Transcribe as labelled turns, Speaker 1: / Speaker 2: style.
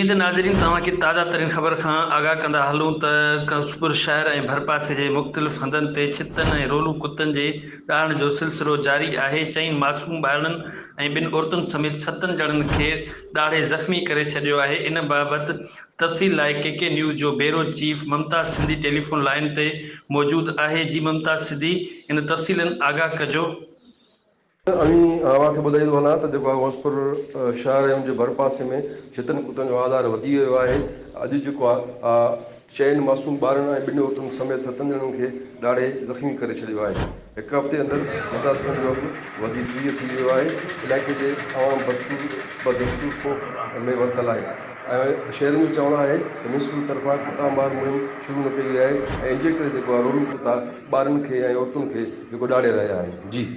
Speaker 1: جيئن ته ناظرين توهان کي تازه ترين خبر کان آگاهه ڪندا هلون ته ڪنسپور شهر ۽ ڀرپاسي جي مختلف هنڌن تي ڇتن ۽ رولو ڪتن جي ڏاڙهڻ جو سلسلو جاري آهي چئن معصوم ٻارڙن ۽ ٻن عورتن سميت ستن ڄڻن کي ڏاڙهي زخمي ڪري ڇڏيو آهي ان بابت تفصيل لاء ڪي ڪي نيوز جو bureau chief Mumtaz Sindhi telephone line تي موجود آهي جي ممتاز سنڌي ان تفصيلن آگاهه ڪجو.
Speaker 2: اوهين اوهان کي ٻڌائيندو هلان ته جيڪو آهي غوثپور شهر ۽ ان جي ڀرپاسي ۾ ڇتن ڪتن جو آزار وڌي ويو آهي اڄ جيڪو آهي چئن معصوم ٻارن ۽ ٻن عورتن سميت ستن ڄڻن کي ڏاڙهي زخمي ڪري ڇڏيو آهي هڪ هفتي اندر متاثرن جو انگ وڌي 30 ٿي ويو آهي علائقي جي عوام بدستور خوف ۾ ورتل آهي ۽ شهرين جو چوڻ آهي ته ميونسپل طرفان ڪتا مار مهم شروع نه ڪئي وئي آهي ۽ ان جي ڪري جيڪو آهي رولو ڪتا ٻارن کي ۽ عورتن کي جيڪو ڏاڙهي رهيا آهن جي.